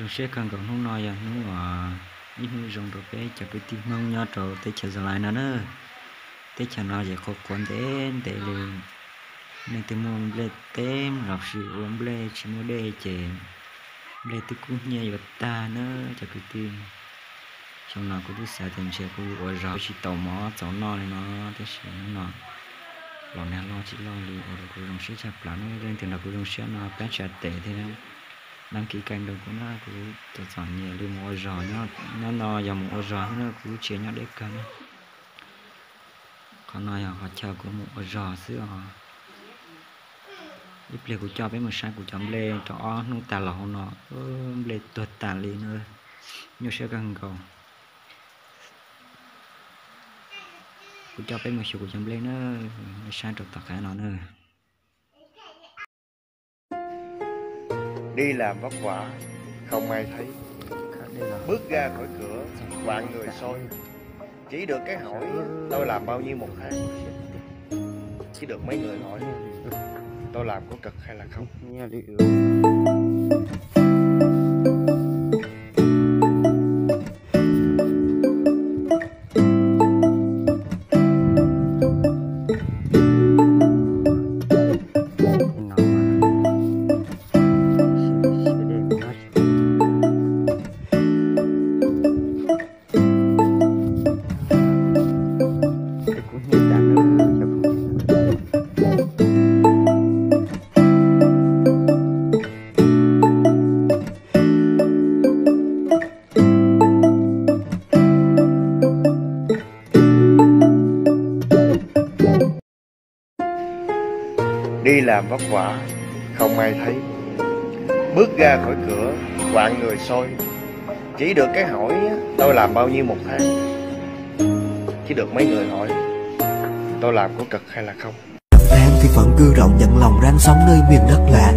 Zoo siab kawg nkaus, hnub no yog hnub uas ib hnub zoo rau peb cov kwv tij Hmoob nyob rau teb chaws Zalais no na. Teb chaws no ces qhuav qhuav ntev ntev li, leej twg muaj nplej teb los sis ua nplej tsis muaj dej ces nplej twb kub hnyiab yuav tag na cov kwv tij. Xyoo no kuv twb xav tias ntshe kuv yuav ua zog tsis tau mov txaus noj li no, tab sis hnub no los nag loj tsis loj li ua rau kuv zoo siab tshaj plaws na. Leej twg nrog kuv zoo siab no pab tsa tes thiab đăng ký kênh rau kuv na, kuv txom txom nyem li mus ua zog, nyob no yog mus ua zog xwb na, kuv lub tsev nyob deb kawg na. Qhov no yog qhov chaw kuv mus ua zog xwb os. Ib pliag kuv coj peb mus saib kuv cov nplej rau ob hnub tas los hauv no, nplej tuag tas li na, nyuaj siab kawg nkaus. Kuv coj peb mus xyuas kuv cov nplej na, saib rau tom qab no na. Đi làm vất vả, không ai thấy. Bước ra khỏi cửa, vạn người soi. Chỉ được cái hỏi, tôi làm bao nhiêu một tháng? Chỉ được mấy người hỏi, tôi làm có cực hay là không? Đi làm vất vả, không ai thấy. Bước ra khỏi cửa, vạn người soi. Chỉ được cái hỏi, tôi làm bao nhiêu một tháng? Chỉ được mấy người hỏi, tôi làm có cực hay là không? Tháng thì vẫn cứ rầu nhận lòng ráng sống nơi miền đất lạ.